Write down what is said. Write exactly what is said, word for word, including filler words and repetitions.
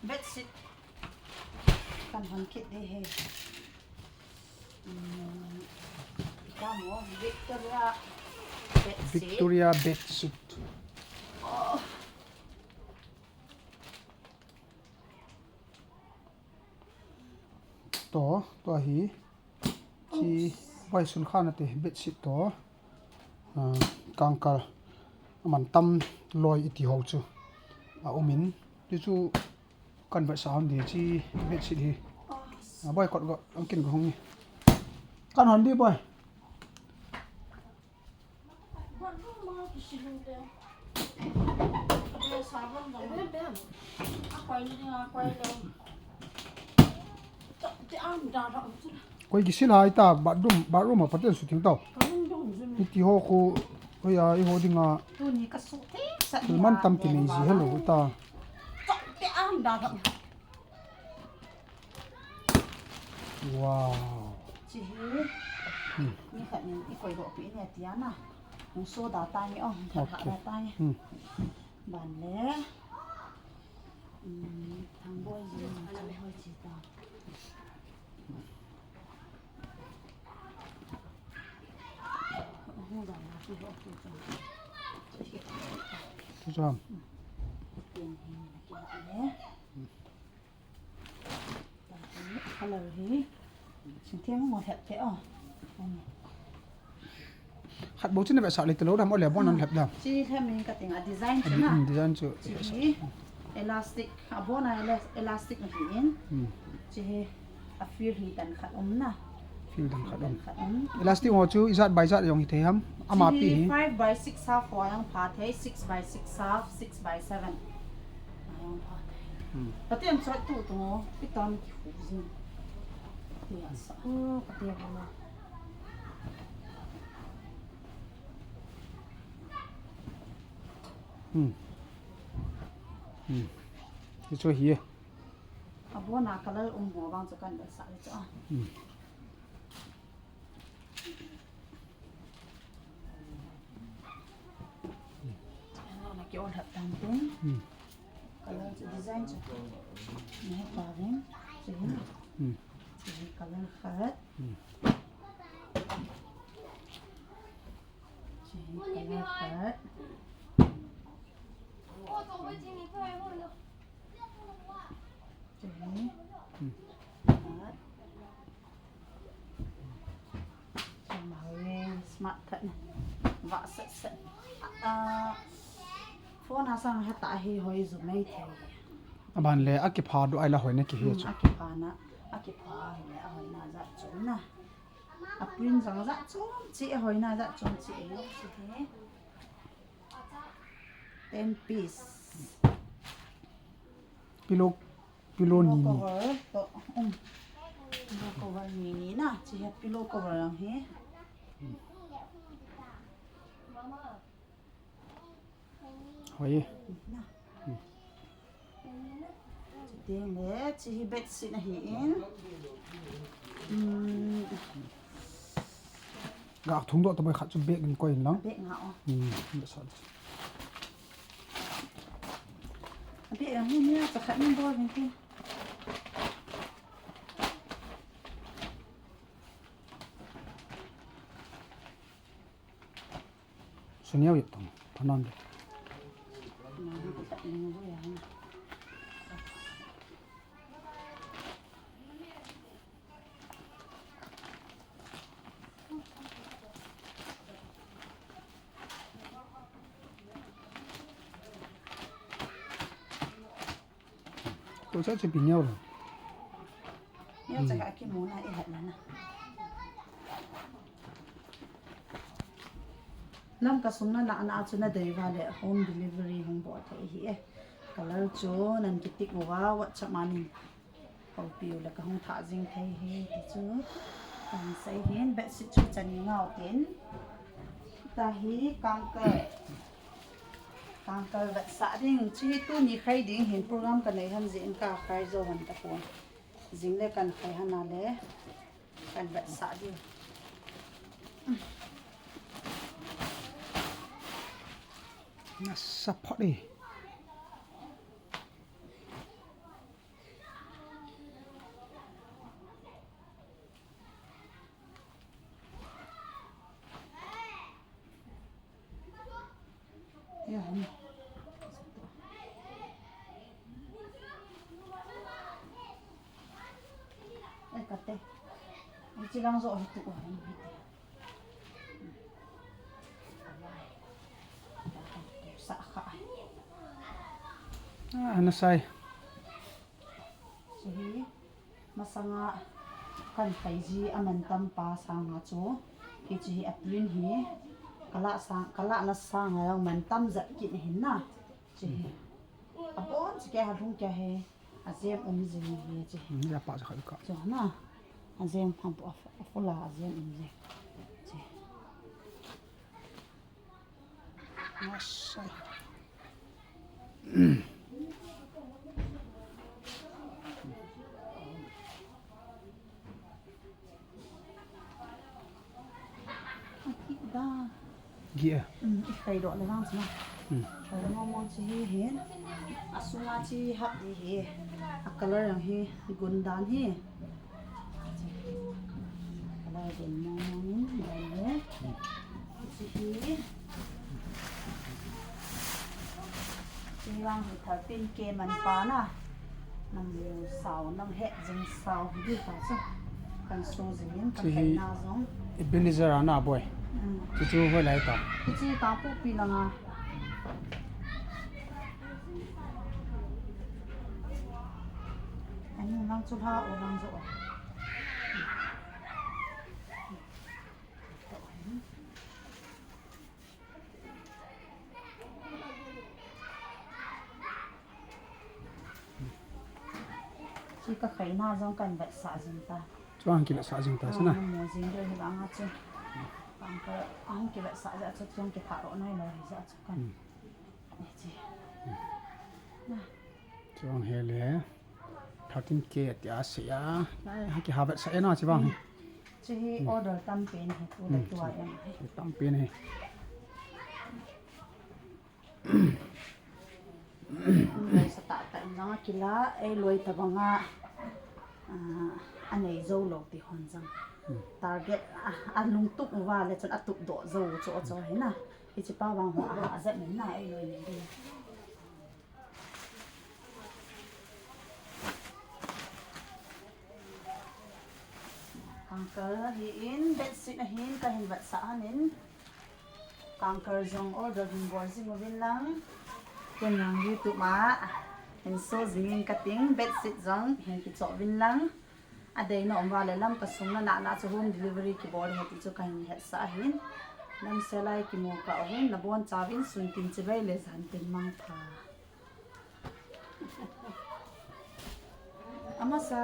Bedsheet. Kan hon kit ding ahi. Hmm. Ita mo, Victoria bedsheet. Victoria bedsheet. Oh. To, to hi. Chi, vai sun khan ate bedsheet to. Ah, kangkal. Aman tam loi iti ho chu. A umin. Ti chu kan vetsah hon ding chi bedsheet hi. Ah, boy kot go, angkin go hong ni. Kan hon ding boy. Koi kisil hai ta bathroom, bathroom a paten su ting tau. Iti ho khu, hoi a, i ho dinga. Tuni ka su te, sa ni man tam a, kinei ji hello ta. Wow. Chi hi. Hmm. Ni khat nin i koi doh pi ni ati a na. Hung so da ta ni o, hung khat khat da ta ni. Hmm. Ban le. Hmm, thang boi ji na choi hoi chi ta. Hung da na chu ho chu ta. Chu chu ham. Pen hi ni ki le. Color hi. Sing thiang mo het te o. Khat bou chu na vetsah le te lo dam o le bon an lhep dam. Chi lhem in ka ting a design chu na. Mm, design chu. Chi hi elastic, a bon a elas-, elastic na hi in. Mm. Chi hi a feel hi dan khat um na. Feel dan khat um. Khat um. Elastic ho chu ijat by ijat jong hi thei ham? Ama pi hi. Five by six half ho jong pha thei, six by six half, six by seven. Jong pha thei. Hmm. Pathian choi tu tu ngo, i tan ki khu jing. Ti a sa. Oh, Pathian ma. Hmm. Hmm. Ti chu hi. A bon a color um ho vang chu kan da sa le chu a. Hmm. Ano na ki on hat tan tin. Hmm. Color chu design chu. Ni pa vin. Chu hi. Hmm. Chu hi color khat. Hmm. Chu hi color khat. Chu hi. Hmm. Khat. Smart khat na. Vah set set. Ah, phone a sang heta hi hoi zu mai thei. Aban le a kipha du ai la hoi na ki hi chu. Hmm, a kipha na, a kipha hi le a hoi na jat chu na. A print jang jat chu chi a hoi na jat chu chi a yo si he. Ten piece. Pillow, pillow ni ni. Pillow cover to, um. Pillow cover ni ni na, chi hi pillow cover lang hi. Hoi. Na. Hmm. Chuteng le, chi hi bedsheet ahi in. Hmm. Ga thung doh ta boi khat chu bag in koi in lang. Bag nga o. Hmm, bag sa. Bag ang ni ni a cha khat ni bol ni ti. Suniau yet tong, panon de. Ko sa che pi niau lo. Niau cha ka ki mo na e hat na na. Lamka sung na na na chu na dei va le home delivery hung bol thei hi e. Color chu nan ki tick uva WhatsApp a nin. Houpi u le ka hung thah jing thei hi ti chu. Kan sei hin bedsheet chu chani ngau tin. Ta hi kangkal. Kangkal vetsah ding, chi hi tuni khai ding hin program ka nei han jeh in ka khai jo han ta pon. Jing le kan khai han a le, kan vetsah ding. Nasa phot e. Silang jo hitu o hin hiti. Sa kha. Ah, na sai. Hiche hi masanga kan khaiji a mantam pa sanga chu. Hiche hi a print hi. Kala sang, kala na sanga jong mantam jat kit hin na. Hiche hi. Abon chu kei ha lhung kei hi. Ajem um jing hi hiche. Hmm, ja pa ja kha ka. Chu na. Ajem pha pu a fu-, a fula ajem um jing. Hiche. Masai. Aki da. Gi a. Um, i khai doh le vang sina. Hmm. Khai mo mo chi hi hi. Asunga chi hap di hi. A color jong hi gun dan hi. Color gun mo mo in dan le. Chi hi. Chi vang hi thirteen K man pa na. Nang leo sao, nang he jing sao, di ta chu. Kan so jing in, kan Chi hi kai na jong. Ebenezer a na boi. Mm. Chu chu hoi lai ta. Chu chi ta pu pi langa. Ani nang chu ha o nang jo. Chi ka khaina jong kan vetsah jing ta. Chuan kivetsah jing ta Ah, sina. Mo jing deu hi vanga chu. Kan ka, ang kivetsah ja chu chuan kithah ro nai lo hi ja chu kan. Hmm. Ni chi. Na. Chuan he le. Thirteen K ati a se a. Nai, ha ki ha vetsah e na chi vang hi. Chi hi Hmm. order tam pen hi tu le Hmm. tu a em hi. Tam pen hi. Sa ta ta in jong a kila, ei loi ta banga, ah, a nei zo lo ti hon jong. Hmm. Target, ah, a lungtup uva le chun a tup doh zo chu chu hi na. Hichi pa vang ho a, a zet min na ei loi nei di. Kangkal ahin, bedsheet ahin, ka hin vetsah ahin. Kangkal jong order hin bol jing uvin lang. Ken jong YouTube a hin so jing in ka ting, bedsheet jong hin kichoh uvin lang. A dei na um uva le Lamka sung na na na chu home delivery kibol ahi ti chu ka hin hetsah ahin. Lam selai kimu ka uvin, na bon chauvin sun tin chibai le jan tin mangpha. Amasa,